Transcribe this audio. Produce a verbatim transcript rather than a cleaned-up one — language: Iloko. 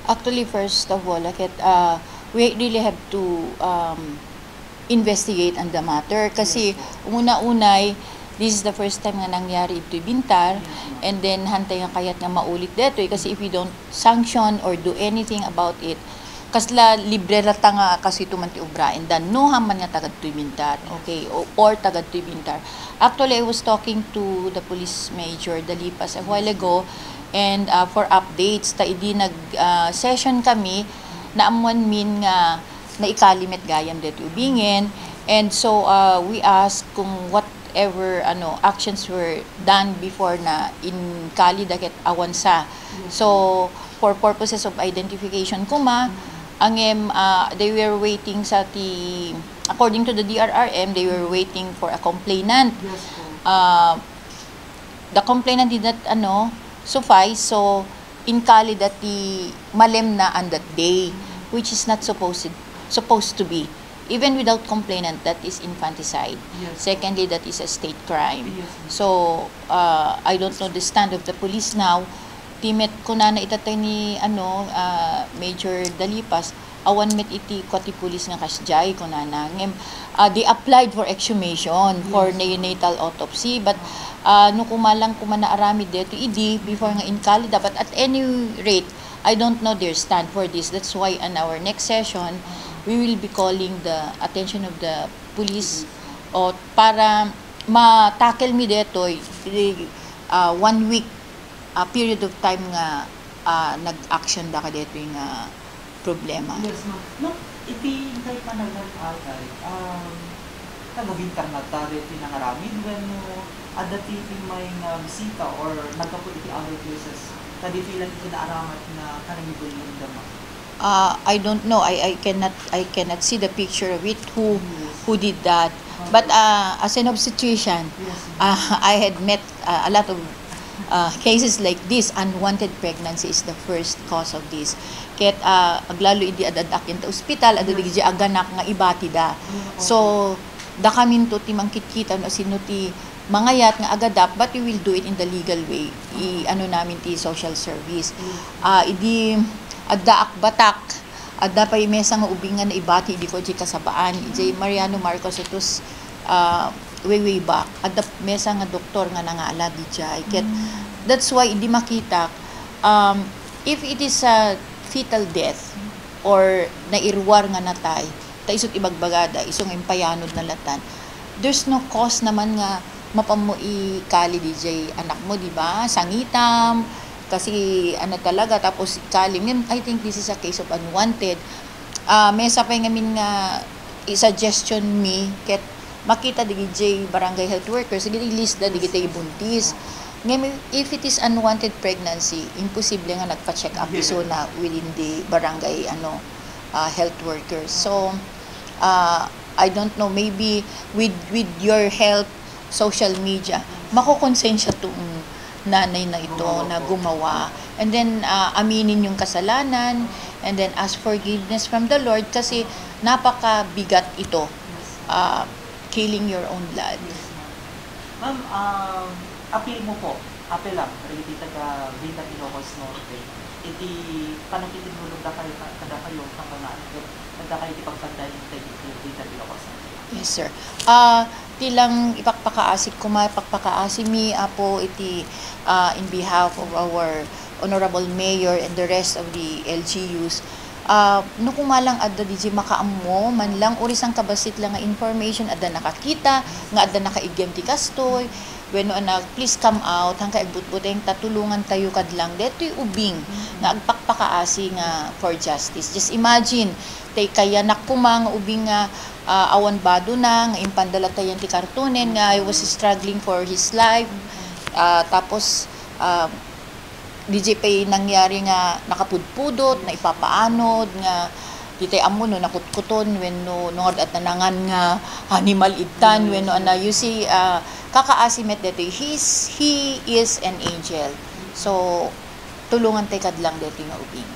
Actually, first of all, ket, ah, we really have to, um, investigate on the matter. Kasi, una-unay, this is the first time nga nangyari itoy Bintar, and then, hantay nga kayat nga maulit detoy. Kasi if we don't sanction or do anything about it, kasla libre rata nga kastoy man ti obra, and then, no harm man nga taga ditoy Bintar, okay, o, or taga ditoy Bintar. Actually, I was talking to the police major, Dalipas, a while ago, and, ah, for updates, ta idi nag, ah, session kami, naammuan min nga naikali met gayam deti ubingen, and so, ah, we ask kung whatever, ano, actions were done before na inkali da ket awan sa. So, for purposes of identification koma, ngem, ah, they were waiting sa ti, according to the D R R M, they were waiting for a complainant. Yes po. Ah, the complainant did not, ano, suffice, so inkali da ti malemna on that day, which is not supposed, supposed to be. Even without complainant, that is infanticide. Yes. Secondly, that is a state crime. Yes, ma'am. So, uh, I don't know the stand of the police now. Ti met kunana ita tay ni, ano, uh, Major Dalipas, awan met iti kua ti pulis nga kasdiay, kunana. Ngem, ah, they applied for exhumation, for neonatal autopsy, but, ah, no koma lang koma naaramid detoy idi, before nga inkali da. But at any rate, I don't know their stand for this. That's why on our next session, we will be calling the attention of the police o para ma-tackle mi detoy, ah, one week, ah, period of time nga, ah, nag-action da kadetoy nga problema. Yes, ma'am. No, iti inkay panagan, atay, um, taga-Bintar ngata deti nangaramid wenno adda ti timmay nga bisita or naggapu iti other places? Ta deti lang iti naaramat nga karamigen ngem dama. Ah, I don't know. I, I cannot, I cannot see the picture of it, who, who did that. But, ah, as an obstetrician, ah, I had met, ah, a lot of, ah, cases like this. Unwanted pregnancy is the first cause of this. Ket, ah, aglalo idi ad-addak iti ospital, adda dagiti aganak nga ibati da. So, dakaminto ti mangkitkita no sino ti mangayat nga agadap, but we will do it in the legal way. I-ano namin ti social service. Ah, idi adda akbatak, adda pay mesa nga ubing nga naibati idi ko di kasabaan. Idiay Mariano Marcos itus, ah, way, way back. Adda mesa nga doktor nga nangala didiay. Ket, that's why idi makitak, um, if it is a fetal death or nairuar nga natay, ta isu ti ibagbagada, isu nga impayanod na latan. There's no cause naman nga mapammo ikali didiay anakmo, di ba? Sangitam, kasi ano talaga, tapos ikali. Ngem, I think this is a case of unwanted. Ah, mesa pay ngamin nga i-suggestion mi, ket makita didiay barangay health workers, sige, i-list da didiay buntis. Ngem, if it is unwanted pregnancy, imposible nga nagpa-check up isuna within the barangay, ano, ah, health workers. So, ah, I don't know, maybe with, with your help, social media, makokonsensya tong nanay na ito na gumawa. And then, ah, aminin yung kasalanan, and then ask forgiveness from the Lord kasi napakabigat ito, ah, killing your own blood. Ma'am, um, apil mo po, apil lang, dagiti taga Bintar, Ilocos Norte, iti pannakikinulongda kayo, kadakayo, kakunaan, kadakayo ti pagpagdayeg dagiti Bintar, Ilocos Norte. Yes, sir. Ah, ti lang ipakpakaasik koma, ipakpakaasi mi, Apo, iti, ah, in behalf of our Honorable Mayor and the rest of the L G Us, ah, no koma lang adda didiay makaammo, man lang uri sangkabassit lang nga information, adda nakakita, nga adda nakaiggem ti kastoy, wenno anak, please come out, hankay agbutbuteng ta tulongantayo kadlang detoy ubing nga agpakpakaasi nga for justice. Just imagine, tay kayanak koma nga ubing nga, ah, awan badona, nga impanda latta yan ti kartonen, nga he was struggling for his life. Ah, tapos, ah, didiay pay nangyari nga nakapudpudot, naipapaanod, nga di tay ammo no nakutkuton, wenno no, no nga adda nangan nga animal idtan, wenno ana, you see, ah, kakaasi met detoy. He's, he is an angel. So, tulongantay kadlang detoy nga ubing.